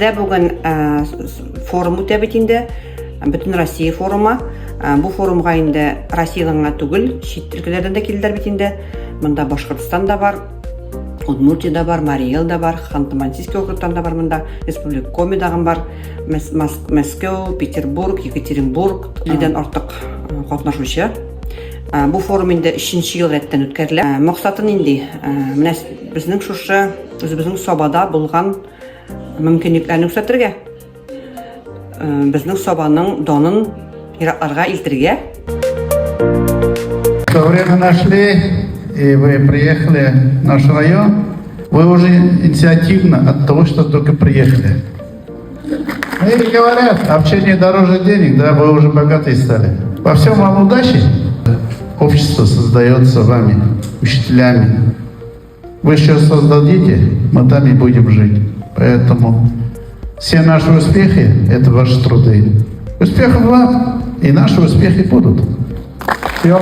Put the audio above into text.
Бездә бүген форум үтә бит инде, бөтен Россия форумы. Бу форумга инде Россиядән генә түгел, чит өлкәләрдән дә килделәр бит инде. Монда Башкортстан да бар, Удмуртия да бар, Марий Эл да бар, Ханты-Мансийский округтан да бар монда, Республика Коми дагын бар, Мәскәү, Петербург, Екатеринбург, 50дән артык катнашучы. Бу форум инде өченче ел рәттән үткәрелә. Максаты нинди? Менә безнең шушы үзебезнең Сабада булган мөмкинлекләрне күрсәтергә. Безнең Сабаның данын еракларга илтергә. То время нашли, и вы приехали в наш район, вы уже инициативно от того, что только приехали. Ну и говорят, общение дороже денег, да, вы уже богатые стали. Во всем вам удачи. Общество создается вами, учителями. Вы сейчас создадите, мы там и будем жить. Поэтому все наши успехи – это ваши труды. Успехов вам, и наши успехи будут. Все.